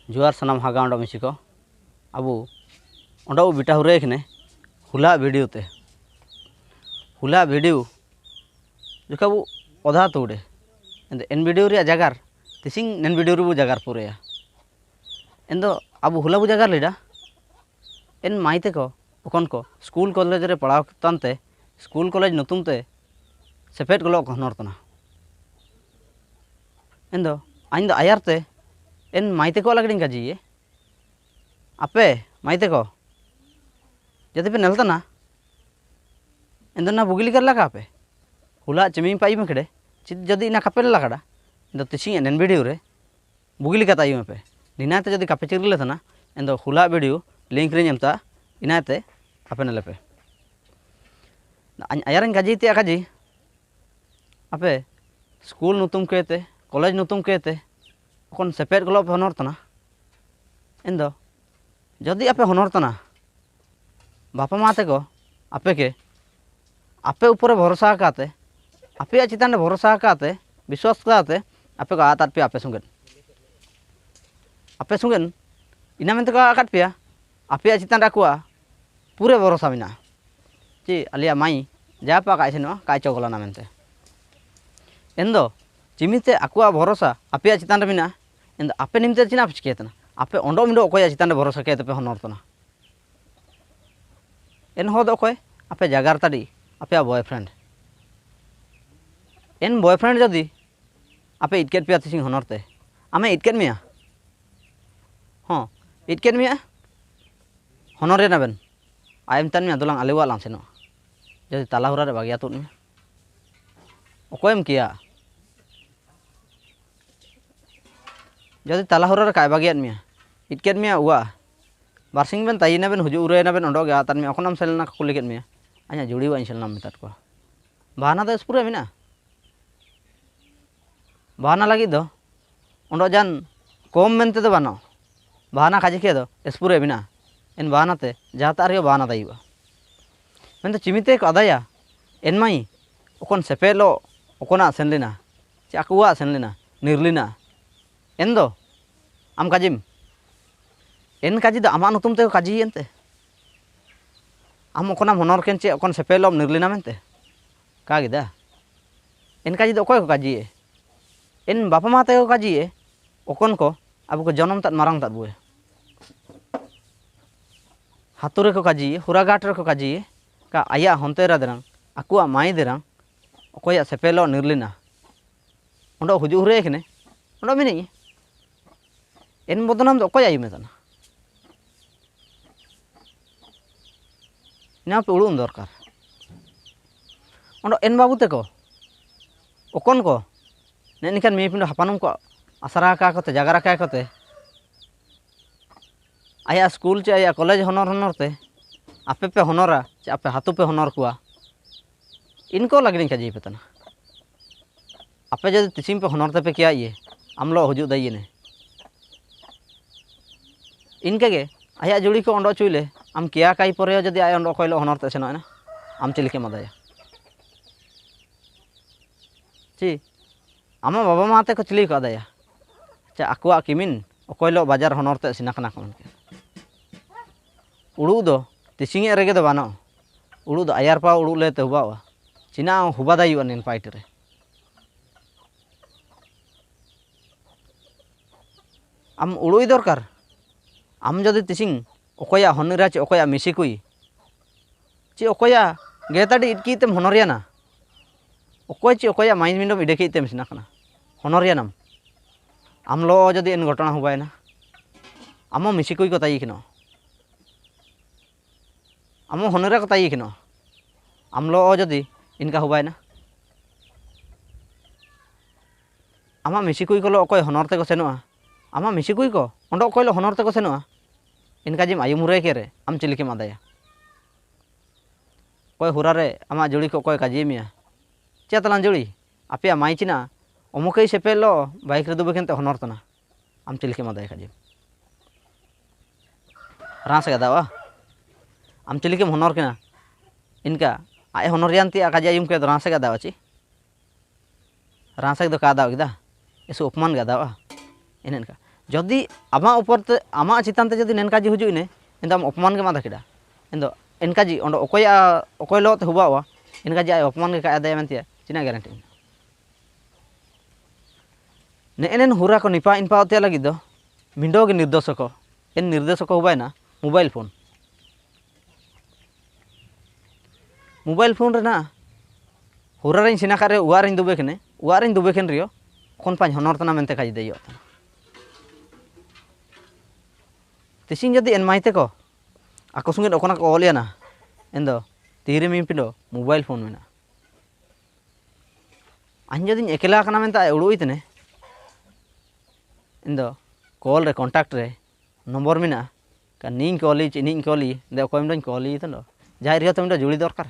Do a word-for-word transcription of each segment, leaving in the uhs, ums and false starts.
ᱡᱚᱦᱟᱨ ᱥᱟᱱᱟᱢ ᱦᱟᱜᱟ ᱚᱸᱰᱚᱜ ᱢᱤᱥᱤ ᱠᱚ᱾ ᱟᱵᱚ ᱚᱸᱰᱚᱜ ᱵᱤᱴᱟ ᱦᱩᱨᱟᱹᱭ ᱠᱟᱱᱮ ᱦᱩᱞᱟ video ᱛᱮ᱾ ᱦᱩᱞᱟ video ᱡᱚᱠᱷᱟ ᱵᱚ ᱚᱫᱷᱟ ᱛᱩᱲᱮ᱾ ᱮᱱᱫᱚ ᱮᱱ video ᱨᱮᱭᱟᱜ ᱡᱟᱜᱟᱨ, ᱛᱤᱥᱤᱝ ᱱᱮᱱ video ᱨᱮᱵᱚ ᱡᱟᱜᱟᱨ ᱯᱩᱨᱟᱹᱭᱟ᱾ ᱮᱱᱫᱚ ᱟᱵᱚ ᱦᱩᱞᱟ ᱵᱚ ᱡᱟᱜᱟᱨ ᱞᱮᱰᱟ, ᱮᱱ ᱢᱟᱭ ᱛᱮᱠᱚ, ᱚᱠᱚᱱ ᱠᱚ, ᱥᱠᱩᱞ ᱠᱚᱞᱮᱡᱽ ᱨᱮ ᱯᱟᱲᱦᱟᱣ ᱛᱟᱱᱛᱮ, ᱥᱠᱩᱞ ᱠᱚᱞᱮᱡᱽ ᱧᱩᱛᱩᱢ ᱛᱮ ᱥᱮᱯᱮᱫ ᱜᱚᱞᱚᱜ ᱠᱚ ᱦᱚᱱᱚᱨ ᱛᱟᱱᱟ᱾ ᱮᱱᱫᱚ ᱟᱧ ᱫᱚ ᱟᱭᱟᱨ ᱛᱮ, ᱮᱱ ᱢᱟᱭ ᱛᱮᱠᱚ ᱞᱟᱜᱽᱲᱤᱧ ᱠᱟᱡᱤᱭᱮ, ᱟᱯᱮ ᱢᱟᱭ ᱛᱮᱠᱚ, ᱡᱟᱛᱮ ᱯᱮ ᱱᱮᱞ ᱛᱟᱱᱟ, ᱮᱱᱫᱚ ᱱᱟ ᱵᱩᱜᱤ ᱞᱮᱠᱟ ᱞᱟᱜᱟ ᱯᱮ᱾ ᱦᱩᱞᱟ ᱪᱮᱢᱤᱧ ᱯᱟᱭ ᱢᱮ ᱠᱷᱮᱲᱮ, ᱪᱮᱫ ᱡᱟᱫᱤ ᱤᱱᱟ ᱠᱟᱯᱮ ᱞᱟᱜᱟᱲᱟ, ᱮᱱᱫᱚ ᱛᱤᱥᱤᱧ ᱮᱱᱮᱱ video ᱨᱮ ᱵᱩᱜᱤ ᱞᱮᱠᱟ ᱛᱟᱭᱚᱢ ᱟᱯᱮ᱾ ᱱᱤᱱᱟᱭ ᱛᱮ ᱡᱩᱫᱤ ᱠᱟᱯᱮ ᱪᱤᱨ ᱞᱮ ᱛᱟᱦᱮᱱᱟ, ᱮᱱᱫᱚ ᱦᱩᱞᱟ video link ᱨᱮᱧ ᱮᱢ ᱛᱟ, ᱤᱱᱟᱭ ᱛᱮ ᱟᱯᱮ ᱱᱮᱞᱮ ᱯᱮ᱾ ᱟᱧ ᱟᱭᱟᱨᱟᱧ ᱠᱟᱡᱤ ᱛᱮ ᱟᱠᱟᱡᱤ, ᱟᱯᱮ ᱥᱠᱩᱞ ᱧᱩᱛᱩᱢ ᱠᱮᱛᱮ, ᱠᱚᱞᱮᱡᱽ ᱧᱩᱛᱩᱢ ᱠᱮᱛᱮ, ᱚᱠᱷᱚᱱ ᱥᱮᱯᱮᱫ ᱜᱚᱞᱚᱜ ᱯᱮ ᱦᱚᱱᱚᱨ ᱛᱟᱱᱟ᱾ ᱮᱱᱫᱚ ᱡᱩᱫᱤ ᱟᱯᱮ ᱦᱚᱱᱚᱨ ᱛᱟᱱᱟ, ᱵᱟᱯᱟ ᱢᱟ ᱛᱮᱠᱚ ᱟᱯᱮ ᱠᱮ, ᱟᱯᱮ ᱩᱯᱚᱨᱮ ᱵᱷᱚᱨᱥᱟ ᱟᱠᱟᱛᱮ, ᱟᱯᱮᱭᱟᱜ ᱪᱮᱛᱟᱱ ᱨᱮ ᱵᱷᱚᱨᱥᱟ ᱟᱠᱟᱛᱮ, ᱵᱤᱥᱣᱟᱥ ᱟᱠᱟᱛᱮ, ᱟᱯᱮ ᱠᱚ ᱟᱛᱟᱫ ᱯᱮᱭᱟ ᱟᱯᱮ ᱥᱚᱸᱜᱮ᱾ ᱟᱯᱮ ᱥᱚᱸᱜᱮ ᱤᱱᱟ ᱢᱮᱱᱛᱮ ᱠᱚ ᱟᱠᱟᱫ ᱯᱮᱭᱟ, ᱟᱯᱮᱭᱟᱜ ᱪᱮᱛᱟᱱ ᱨᱮ ᱟᱠᱚᱣᱟᱜ ᱯᱩᱨᱟᱹ ᱵᱷᱚᱨᱥᱟ ᱢᱮᱱᱟᱜᱼᱟ᱾ ᱪᱮ ᱟᱞᱮᱭᱟᱜ ᱢᱟᱭ ᱡᱟ ᱯᱟ ᱠᱟᱭ ᱥᱮᱱᱚᱜᱼᱟ, ᱠᱟᱭ ᱪᱚ ᱜᱚᱞᱟᱱᱟ ᱢᱮᱱᱛᱮ᱾ ᱮᱱᱫᱚ ᱪᱤᱢᱤᱛᱮ ᱟᱠᱚᱣᱟᱜ ᱵᱷᱚᱨᱥᱟ ᱟᱯᱮᱭᱟᱜ ᱪᱮᱛᱟᱱ ᱨᱮ ᱢᱮᱱᱟᱜᱼᱟ, ᱮᱱᱫᱚ ᱟᱯᱮ ᱱᱤᱢᱛᱮ ᱪᱮᱫᱟᱜ ᱯᱮ ᱪᱤᱠᱟᱹᱭᱮᱫ ᱛᱟᱦᱮᱱᱟ? ᱟᱯᱮ ᱚᱸᱰᱚᱜ ᱢᱤᱰᱚᱜ ᱚᱠᱚᱭᱟᱜ ᱪᱮᱛᱟᱱ ᱨᱮ ᱵᱷᱚᱨᱥᱟ ᱠᱟᱛᱮ ᱯᱮ ᱦᱚᱱᱚᱨ ᱛᱟᱦᱮᱱᱟ? ᱮᱱ ᱦᱚᱲ ᱫᱚ ᱚᱠᱚᱭ? ᱟᱯᱮ ᱡᱟᱜᱟᱨ ᱛᱟᱹᱰᱤ, ᱟᱯᱮᱭᱟᱜ boyfriend᱾ ᱮᱱ boyfriend ᱡᱩᱫᱤ ᱟᱯᱮ ᱤᱴᱠᱮᱛ ᱯᱮᱭᱟ ᱛᱤᱥᱤᱝ ᱦᱚᱱᱚᱨ ᱛᱮ, ᱟᱢᱮ ᱤᱴᱠᱮᱛ ᱢᱮᱭᱟ? ᱦᱚᱸ, ᱤᱴᱠᱮᱛ ᱢᱮᱭᱟ? ᱦᱚᱱᱚᱨ ᱨᱮ ᱱᱟᱵᱮᱱ᱾ ᱟᱭ ᱢᱮᱛᱟᱱ ᱢᱮᱭᱟ, ᱫᱩᱞᱟᱝ ᱟᱞᱮ ᱚᱲᱟᱜ ᱞᱟᱝ ᱥᱮᱱᱚᱜᱼᱟ᱾ ᱡᱩᱫᱤ ᱛᱟᱞᱟ ᱦᱚᱨᱟ ᱨᱮ ᱵᱟᱹᱜᱤᱭᱟ ᱛᱩᱫ ᱢᱮᱭᱟ, ᱚᱠᱚᱭᱮᱢ ᱠᱮᱭᱟ? ᱡᱩᱫᱤ ᱛᱟᱞᱟ ᱦᱚᱨᱟ ᱨᱮ ᱠᱟᱭ ᱵᱟᱹᱜᱤᱭᱟᱫ ᱢᱮᱭᱟ, ᱤᱴᱠᱮᱛ ᱢᱮᱭᱟ ᱚᱲᱟᱜ, ᱵᱟᱨᱥᱤᱧ ᱵᱮᱱ ᱛᱟᱭᱤᱱᱟ ᱵᱮᱱ, ᱦᱤᱡᱩᱜ ᱩᱨᱟᱹᱭᱱᱟ ᱵᱮᱱ, ᱚᱸᱰᱚᱜ ᱜᱮ ᱟᱛᱟᱱ ᱢᱮᱭᱟ, ᱚᱠᱷᱚᱱᱮᱢ ᱥᱮᱱ ᱞᱮᱱᱟ ᱠᱩᱞᱤ ᱠᱮᱫ ᱢᱮᱭᱟ, ᱟᱧᱟ ᱡᱩᱲᱤ ᱚᱲᱟᱜ ᱤᱧ ᱥᱮᱱ ᱞᱮᱱᱟ ᱢᱮᱛᱟᱫ ᱠᱚᱣᱟ᱾ ᱵᱟᱦᱟᱱᱟ ᱫᱚ ᱮᱥ ᱯᱩᱨᱟᱹ ᱢᱮᱱᱟᱜᱼᱟ᱾ ᱵᱟᱦᱟᱱᱟ ᱞᱟᱹᱜᱤᱫ ᱫᱚ ᱚᱸᱰᱚᱜ ᱡᱟᱱ ᱠᱚᱢ ᱢᱮᱱᱛᱮ ᱫᱚ ᱵᱟᱹᱱᱩᱜ᱾ ᱵᱟᱦᱟᱱᱟ ᱠᱷᱟᱡᱮ ᱠᱷᱮ ᱫᱚ ᱮᱥ ᱯᱩᱨᱟᱹ ᱢᱮᱱᱟᱜᱼᱟ᱾ ᱮᱱ ᱵᱟᱦᱟᱱᱟ ᱛᱮ ᱡᱟᱦᱟᱸ ᱛᱟᱜ ᱨᱮᱜᱮ ᱵᱟᱦᱟᱱᱟ ᱫᱟᱭᱤᱣᱟ᱾ ᱢᱮᱱᱫᱚ ᱪᱤᱢᱤᱛᱮ ᱠᱚ ᱟᱫᱟᱭᱟ, ᱮᱱ ᱢᱟᱭ ᱚᱠᱷᱚᱱ ᱥᱮᱯᱮᱞᱚᱜ, ᱚᱠᱷᱚᱱᱟᱜ ᱥᱮᱱ ᱞᱮᱱᱟ, ᱪᱮ ᱟᱠᱚᱣᱟᱜ ᱥᱮᱱ ᱞᱮᱱᱟ, ᱱᱤᱨᱞᱤᱱᱟ᱾ ᱮᱱ ᱫᱚ ᱟᱢ ᱠᱟᱡᱤᱢ En kaji do amaa nutum te ko kaji ente. Am okon am honor ken che okon sepe lom nirlina mente. Ka gida. En kaji do okoi ko kaji e. En bapa maa te ko kaji e. Okon ko abu ko jonom tat marang tat bue. Hatu re ko kaji e, huragat re ko kaji e. Ka aya honte ra derang, akua mai derang, okoi a sepe lo nirlina. Ondo huju hure kene. Ondo mini. En bodonam do okoi ayu metana. Ina pe ulu un dorkar. Ondo en babu te ko. Okon ko. Ne nikan mi pindo hapanum ko. Asara ka ko te, jagara ka ko te. Aya school che, aya college honor honor te. Ape pe honora, che ape hatu pe honor kua. Inko lagi nin kaji petana. Ape jodi tising pe honor te pe kia iye, am lo huju da iye ne. Inke ge, aya juri ko ondo chuile, am kia kai pore jodi aya ondo okoi lo honor te seno na. Am chilike madaya. Chi, ama baba maa te ko chili ko adaya. Cha akua kimin, okoi lo bajar honor te sina kana kaman ke. Ulu do, tising e rege do bano. Ulu do ayar pa ulu le te hubawa. China huba da yu anin fight re. Am ulu i dorkar. Am jodi tising, okoi a honira chi okoi a misikui. Chi okoi a geta di itki item honoriana. Okoi chi okoi a main mindom ideke item sina kana. Honorianam. Am lo jodi en gotona hubaina. Amo misikui ko tayi kino. Amo honira ko tayi kino. Am lo jodi inka hubaina. Ama misikui ko lo okoi honor te ko senua. Ama misikui ko. Ondo okoi lo honor te ko senua. Inka jim ayumure kere. Am chilike madaya. Koi hurare ama juri ko koi kaji mia. Chia talan juri. Apia mai china. Omo kei sepe lo. Baik re dubu kente honor tana. Am chilike madaya kaji. Rasa gada wa. Am chilike honor kina. Inka. Ae honor yanti a kaji ayum ke rasa gada wa chi. Ransak do ka dau gida. Esu upman ga dau a. Enen ka. ᱡᱚᱫᱤ ᱟᱢᱟᱜ ᱩᱯᱚᱨ ᱛᱮ, ᱟᱢᱟᱜ ᱪᱮᱛᱟᱱ ᱛᱮ ᱡᱚᱫᱤ ᱱᱮᱱᱠᱟ ᱡᱤ ᱦᱤᱡᱩᱜ ᱤᱱᱟᱹ, ᱮᱱᱫᱚ ᱟᱢ ᱚᱯᱚᱢᱟᱱ ᱜᱮᱢ ᱟᱫᱟ ᱠᱮᱫᱟ᱾ ᱮᱱᱫᱚ ᱮᱱᱠᱟ ᱡᱤ ᱚᱸᱰᱮ ᱚᱠᱚᱭᱟᱜ, ᱚᱠᱚᱭ ᱞᱚᱜ ᱛᱮ ᱦᱩᱵᱟᱣᱟ, ᱮᱱᱠᱟ ᱡᱤ ᱟᱡ ᱚᱯᱚᱢᱟᱱ ᱜᱮ ᱠᱟᱭ ᱟᱫᱟᱭᱟ ᱢᱮᱱᱛᱮ ᱪᱤᱱᱟ guarantee ᱢᱮᱱᱟᱜᱼᱟ? ᱱᱮᱜᱼᱮ ᱱᱮᱱ ᱦᱩᱨᱟ ᱠᱚ ᱱᱤᱯᱟ ᱤᱱᱯᱟ ᱚᱛᱮ ᱞᱟᱹᱜᱤᱫ ᱫᱚ ᱢᱤᱸᱰᱚ ᱜᱮ ᱱᱤᱨᱫᱮᱥᱚᱠᱚ, ᱮᱱ ᱱᱤᱨᱫᱮᱥᱚᱠᱚ ᱦᱩᱵᱟᱭᱱᱟ mobile phone᱾ Mobile phone ᱨᱮᱱᱟᱜ ᱦᱩᱨᱟ ᱨᱮᱧ ᱥᱮᱱᱟ ᱠᱷᱟᱡ ᱨᱮ ᱚᱲᱟᱜ ᱨᱮᱧ ᱫᱩᱵᱮ ᱠᱷᱟᱱᱮ, ᱚᱲᱟᱜ ᱨᱮᱧ ᱫᱩᱵᱮ ᱠᱷᱟᱱ ᱨᱮᱭᱚ, ᱠᱷᱚᱱ ᱯᱟᱧ ᱦᱚᱱᱚᱨ ᱛᱟᱱᱟ ᱢᱮᱱᱛᱮ ᱠᱟᱡᱤ ᱫᱮᱭᱚᱜ ᱛᱟᱱᱟ᱾ ᱛᱤᱥᱤᱧ ᱡᱩᱫᱤ ᱮᱱ ᱢᱟᱭ ᱛᱮᱠᱚ, ᱟᱠᱚ ᱥᱚᱸᱜᱮ ᱚᱠᱚᱱᱟ ᱠᱚ ᱚᱞ ᱮᱭᱟ ᱱᱟ, ᱮᱱᱫᱚ ᱛᱤᱨᱮ ᱢᱤᱢᱯᱤᱱᱰᱚ mobile phone ᱢᱮᱱᱟᱜᱼᱟ᱾ ᱟᱧ ᱡᱩᱫᱤᱧ ᱮᱠᱞᱟ ᱟᱠᱟᱱᱟ ᱢᱮᱱᱛᱮ ᱟᱡ ᱩᱲᱩᱜ ᱤᱛᱟᱹᱱᱮ, ᱮᱱᱫᱚ call ᱨᱮ, contact ᱨᱮ number ᱢᱮᱱᱟᱜᱼᱟ, ᱠᱟ ᱱᱤᱧ call ᱤᱧ ᱪᱮ ᱤᱧᱤᱧ call ᱤᱧ, ᱫᱮ ᱚᱠᱚᱭ ᱢᱤᱫᱴᱟᱝ call ᱤᱧ ᱛᱟᱦᱮᱸ ᱫᱚ, ᱡᱟᱦᱟᱸᱭ ᱨᱮᱦᱚᱸ ᱛᱚ ᱢᱤᱫᱴᱟᱝ ᱡᱩᱲᱤ ᱫᱚᱨᱠᱟᱨ᱾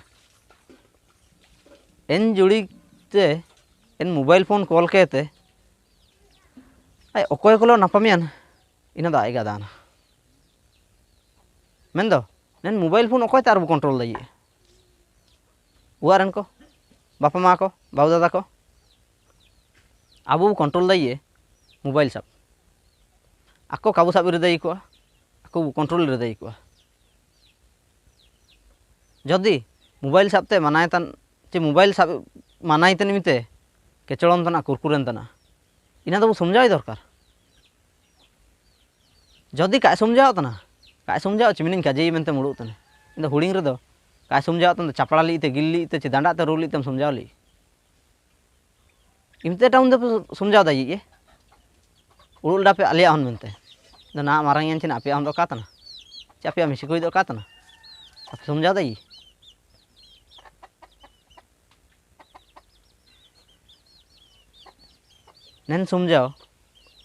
ᱮᱱ ᱡᱩᱲᱤ ᱛᱮ, ᱮᱱ mobile phone call ᱠᱟᱛᱮ, ᱟᱡ ᱚᱠᱚᱭ ᱠᱚᱞᱚ ᱱᱟᱯᱟᱢᱮᱭᱟᱱ, ᱤᱱᱟᱹ ᱫᱚ ᱟᱡ ᱜᱮ ᱟᱫᱟᱱᱟ᱾ ᱢᱮᱱᱫᱚ, ᱱᱮᱱ mobile phone ᱚᱠᱚᱭ ᱛᱮ ᱟᱨᱵᱚ control ᱫᱟᱲᱮᱭᱟᱜᱼᱟ? ᱚᱲᱟᱜ ᱨᱮᱱ ᱠᱚ, ᱵᱟᱯᱟ ᱢᱟ ᱠᱚ, ᱵᱟᱹᱵᱩ ᱫᱟᱫᱟ ᱠᱚ, ᱟᱵᱚ ᱵᱚ control ᱫᱟᱲᱮᱭᱟᱜᱼᱟ mobile ᱥᱟᱵ᱾ ᱟᱠᱚ ᱠᱟᱵᱚ ᱥᱟᱵ ᱨᱮ ᱫᱟᱲᱮ ᱠᱚᱣᱟ, ᱟᱠᱚ ᱵᱚ control ᱨᱮ ᱫᱟᱲᱮ ᱠᱚᱣᱟ᱾ ᱡᱚᱫᱤ mobile ᱥᱟᱵ ᱛᱮ ᱢᱟᱱᱟᱭ ᱛᱟᱱ, ᱪᱮ mobile ᱥᱟᱵ ᱢᱟᱱᱟᱭ ᱛᱟᱱ ᱢᱤᱛᱮ ᱠᱮᱪᱚᱲᱚᱱ ᱛᱟᱱᱟ, ᱠᱩᱨᱠᱩᱨᱮᱱ ᱛᱟᱱᱟ, ᱤᱱᱟ ᱫᱚ ᱵᱚ ᱥᱚᱢᱡᱷᱟᱣ ᱫᱚᱨᱠᱟᱨ᱾ ᱡᱚᱫᱤ ᱠᱟᱭ ᱥᱚᱢᱡᱷᱟᱣ ᱛᱟᱱᱟ, ᱠᱟᱭ ᱥᱚᱢᱡᱷᱟᱣ ᱪᱮ ᱢᱮᱱᱟᱹᱧ ᱠᱟᱡᱮ ᱢᱮᱱᱛᱮᱢ ᱩᱲᱩᱜ ᱛᱟᱱᱟ᱾ ᱤᱧ ᱫᱚ ᱦᱩᱰᱤᱧ ᱨᱮᱫᱚ ᱠᱟᱭ ᱥᱚᱢᱡᱷᱟᱣ ᱛᱟᱱ ᱫᱚ ᱪᱟᱯᱲᱟ ᱞᱟᱹᱜᱤᱫ ᱛᱮ, ᱜᱤᱞ ᱞᱟᱹᱜᱤᱫ ᱛᱮ, ᱪᱮ ᱰᱟᱸᱰᱟ ᱛᱮ ᱨᱩ ᱞᱟᱹᱜᱤᱫ ᱛᱮᱢ ᱥᱚᱢᱡᱷᱟᱣ ᱞᱟᱹᱜᱤᱫ᱾ ᱤᱢᱛᱮ ᱴᱟᱣᱩᱱ ᱫᱚ ᱥᱚᱢᱡᱷᱟᱣ ᱫᱟ ᱤᱭᱟᱹ᱾ ᱩᱲᱩᱜ ᱞᱮᱰᱟ ᱯᱮ ᱟᱞᱮᱭᱟᱜ ᱦᱚᱱ ᱢᱮᱱᱛᱮ᱾ ᱫᱚ ᱱᱟ ᱢᱟᱨᱟᱝ ᱮᱱ ᱪᱮ ᱟᱯᱮᱭᱟᱜ ᱦᱚᱱ ᱫᱚ ᱚᱠᱟ ᱛᱟᱱᱟ? ᱪᱮ ᱟᱯᱮᱭᱟᱜ ᱢᱤᱥᱤ ᱠᱩᱭ ᱫᱚ ᱚᱠᱟ ᱛᱟᱱᱟ? ᱟᱯᱮ ᱥᱚᱢᱡᱷᱟᱣ ᱫᱟ ᱤᱭᱟᱹ᱾ ᱱᱮᱱ ᱥᱚᱢᱡᱷᱟᱣ,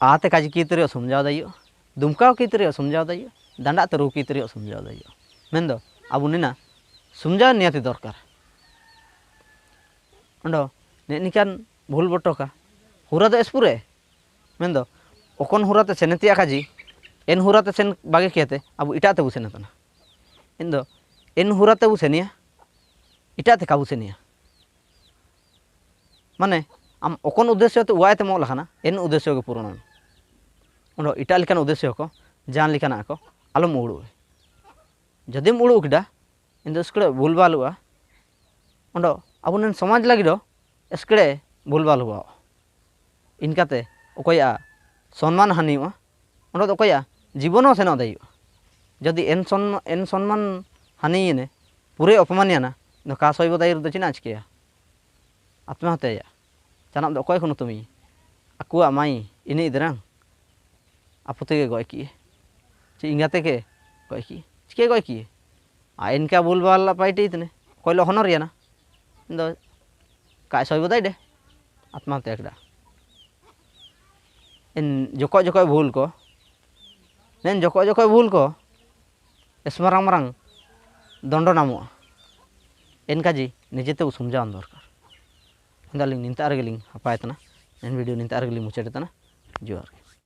ᱟᱛᱮ ᱠᱟᱡᱤ ᱠᱤᱛᱨᱤᱭᱚ ᱥᱚᱢᱡᱷᱟᱣ ᱫᱟᱭᱩ, ᱫᱩᱢᱠᱟᱣ ᱠᱤᱛᱨᱤᱭᱚ ᱥᱚᱢᱡᱷᱟᱣ ᱫᱟᱭᱩ, ᱫᱟᱸᱰᱟ ᱛᱮ ᱨᱩ ᱠᱤᱛᱨᱤᱭᱚ ᱥᱚᱢᱡᱷᱟᱣ ᱫᱟᱭᱩ᱾ ᱢᱮᱱᱫᱚ, ᱟᱵᱚ ᱱᱮᱱᱟ ᱥᱚᱢᱡᱷᱟᱣ ᱱᱤᱭᱟᱛᱤ ᱫᱚᱨᱠᱟᱨ᱾ ᱚᱸᱰᱚ, ᱱᱮᱜ ᱱᱤᱠᱟᱱ ᱵᱷᱩᱞ ᱵᱚᱴᱚᱠᱟ᱾ ᱦᱩᱨᱟ ᱫᱚ ᱮᱥᱯᱩᱨᱮ᱾ ᱢᱮᱱᱫᱚ, ᱚᱠᱚᱱ ᱦᱩᱨᱟ ᱛᱮ ᱥᱮᱱᱮ ᱛᱤᱭᱟ ᱠᱟᱡᱤ, ᱮᱱ ᱦᱩᱨᱟ ᱛᱮ ᱥᱮᱱ ᱵᱟᱜᱮ ᱠᱮᱛᱮ, ᱟᱵᱚ ᱮᱴᱟᱜ ᱛᱮᱵᱚ ᱥᱮᱱᱮ ᱛᱟᱱᱟ᱾ ᱮᱱᱫᱚ, ᱮᱱ ᱦᱩᱨᱟ ᱛᱮᱵᱚ ᱥᱮᱱᱮᱭᱟ, ᱮᱴᱟᱜ ᱛᱮ ᱠᱟᱵᱚ ᱥᱮᱱᱮᱭᱟ᱾ ᱢᱟᱱᱮ, ᱟᱢ ᱚᱠᱚᱱ ᱩᱫᱽᱫᱮᱥᱥᱚ ᱛᱮ ᱩᱣᱟᱭ ᱛᱮᱢ ᱚᱞ ᱟᱠᱟᱱᱟ, ᱮᱱ ᱩᱫᱽᱫᱮᱥᱥᱚ ᱜᱮ ᱯᱩᱨᱚᱱ ᱢᱮ᱾ ᱚᱸᱰᱮ ᱮᱴᱟᱜ ᱞᱮᱠᱟᱱ ᱩᱫᱮᱥᱥᱚ ᱠᱚ, ᱡᱟᱦᱟᱸ ᱞᱮᱠᱟᱱᱟᱜ ᱠᱚ ᱟᱞᱚᱢ ᱩᱲᱩᱜ᱾ ᱡᱩᱫᱤᱢ ᱩᱲᱩᱜ ᱠᱮᱫᱟ, ᱮᱱᱫᱚ ᱥᱠᱲᱮ ᱵᱷᱩᱞ ᱵᱷᱟᱞᱚᱜᱼᱟ᱾ ᱚᱸᱰᱮ ᱟᱵᱚ ᱱᱮᱱ ᱥᱚᱢᱟᱡᱽ ᱞᱟᱹᱜᱤᱫ ᱫᱚ ᱥᱠᱲᱮ ᱵᱷᱩᱞ ᱵᱷᱟᱞ ᱦᱩᱭᱩᱜᱼᱟ᱾ ᱤᱱᱠᱟᱛᱮ ᱚᱠᱚᱭᱟᱜ ᱥᱚᱱᱢᱟᱱ ᱦᱟᱹᱱᱤᱭᱚᱜᱼᱟ, ᱚᱸᱰᱮ ᱫᱚ ᱚᱠᱚᱭᱟᱜ ᱡᱤᱵᱚᱱ ᱦᱚᱸ ᱥᱮᱱᱚᱜ ᱫᱟᱲᱮᱭᱟᱜᱼᱟ᱾ ᱡᱩᱫᱤ ᱮᱱ ᱥᱚᱱ-, ᱮᱱ ᱥᱚᱱᱢᱟᱱ ᱦᱟᱹᱱᱤᱭᱮᱱᱮ, ᱯᱩᱨᱟᱹᱭ ᱚᱯᱚᱢᱟᱱᱤᱭᱟᱱᱟ, ᱫᱚ ᱠᱟ ᱥᱚᱭᱵᱚ ᱫᱟᱭᱤ ᱨᱮᱫᱚ ᱪᱮᱫ ᱮ ᱪᱤᱠᱟᱹᱭᱟ? ᱟᱛᱢᱟᱦᱚᱛᱛᱟᱭᱟ᱾ ᱪᱟᱱᱟᱵ ᱫᱚ ᱚᱠᱚᱭ ᱠᱷᱚᱱ ᱛᱩᱢᱤ? ᱟᱠᱚᱣᱟᱜ ᱢᱟᱭ ᱤᱱᱤᱡ ᱫᱮᱨᱟᱝ ᱟᱯᱚ ᱛᱮᱜᱮ ᱜᱚᱡ ᱠᱮᱜᱼᱮ᱾ ᱪᱮ ᱮᱸᱜᱟ ᱛᱮᱜᱮ ᱜᱚᱡ ᱠᱮᱜᱼᱮ᱾ ᱪᱤᱠᱟᱹ ᱜᱚᱡ ᱠᱮᱜᱼᱮ? ᱟ, ᱮᱱᱠᱟ ᱵᱷᱩᱞ ᱵᱷᱟᱞ ᱯᱟᱭᱴᱤ ᱛᱮᱱᱮ᱾ ᱚᱠᱚᱭ ᱞᱚ ᱦᱚᱱᱚᱨ ᱭᱟᱱᱟ? ᱤᱧ ᱫᱚ ᱠᱟᱭ ᱥᱚᱭ ᱵᱚᱫᱟᱭ ᱰᱮ᱾ ᱟᱛᱢᱟᱦᱚᱛᱛᱟ ᱮᱠᱰᱟ᱾ ᱮᱱ ᱡᱚᱠᱷᱚᱡ ᱡᱚᱠᱷᱚᱡ ᱵᱷᱩᱞ ᱠᱚ, ᱢᱮᱱ ᱡᱚᱠᱷᱚᱡ ᱡᱚᱠᱷᱚᱡ ᱵᱷᱩᱞ ᱠᱚ, ᱮᱥ ᱢᱟᱨᱟᱝ ᱢᱟᱨᱟᱝ ᱫᱚᱱᱰᱚ ᱱᱟᱢᱚᱜᱼᱟ᱾ ᱮᱱᱠᱟ ᱡᱮ ᱱᱤᱡᱮ ᱛᱮ ᱥᱚᱢᱡᱷᱟᱣ ᱫᱚᱨᱠᱟᱨ᱾ ᱟᱫᱚ ᱟᱹᱞᱤᱧ ᱱᱤᱱᱛᱟᱜ ᱨᱮᱜᱮ ᱞᱤᱧ ᱦᱟᱯᱟᱭ ᱛᱟᱦᱮᱱᱟ᱾ ᱮᱱ video ᱱᱤᱱᱛᱟᱜ ᱨᱮᱜᱮ ᱞᱤᱧ ᱢᱩᱪᱟᱹᱫ ᱛᱟᱦᱮᱱᱟ᱾ ᱡᱚᱦᱟᱨ ᱜᱮ᱾